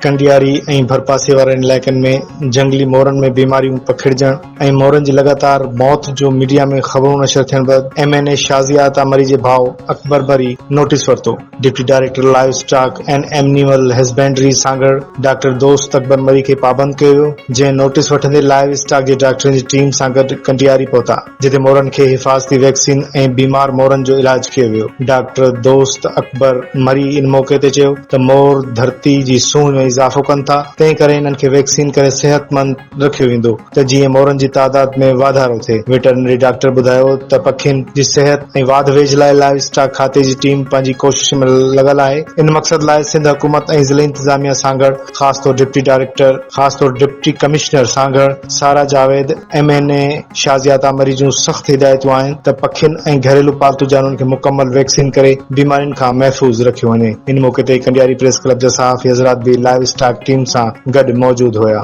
ڪنڊياري ۽ ڀرپاسي وارن علائقن ۾ جهنگلي مورن ۾ بيماريون پکڙجڻ ۽ مورن جي لڳاتار موت جو ميڊيا ۾ خبرون نشر ٿيڻ بعد M N A Shazia Atta Marri جي ڀاء اڪبر مري نوٽيس ورتو. Deputy director livestock and animal husbandry Sanghar doctor Dost Akbar Marri کي پابند ڪيو ويو، جنهن نوٽيس وٺندي لائيو اسٽاڪ جي ڊاڪٽرن جي ٽيم سان گڏ ڪنڊياري پهتا. جتي مورن کي حفاظتي ويڪسين ۽ بيمار مورن جو علاج ڪيو ويو. ڊاڪٽر دوست اڪبر مري ان موقعي تي چيو ته مور ڌرتي جي سونهن ۾ اضافو ڪن ٿا، تنهن ڪري انهن کي ويڪسين ڪري صحتمند رکيو ويندو ته جيئن مورن جي تعداد ۾ واڌارو ٿئي. وٽرنري ڊاڪٽر ٻڌايو ته پکين جي صحت ۽ واڌ ويجهه لاء لائيو اسٽاڪ کاتي جي ٽيم پنهنجي ڪوشش ۾ لڳل آهي، ان مقصد لاء سنڌ حڪومت ۽ ضلعي انتظاميا سانگهڙ خاص طور ڊپٽي ڊائريڪٽر خاص طور deputy commissioner Sanghar Sara Javed, M N A Shazia Atta Marri جون سخت هدايتون آهن ته پکين ۽ گهريلو پالتو جانورن کي مڪمل ويڪسين ڪري بيمارين کان محفوظ رکيو وڃي. ان موقعي تي ڪنڊياري پريس ڪلب جا صحافي حضرات به لائيو اسٽاڪ ٽيم سان گڏ موجود هيا.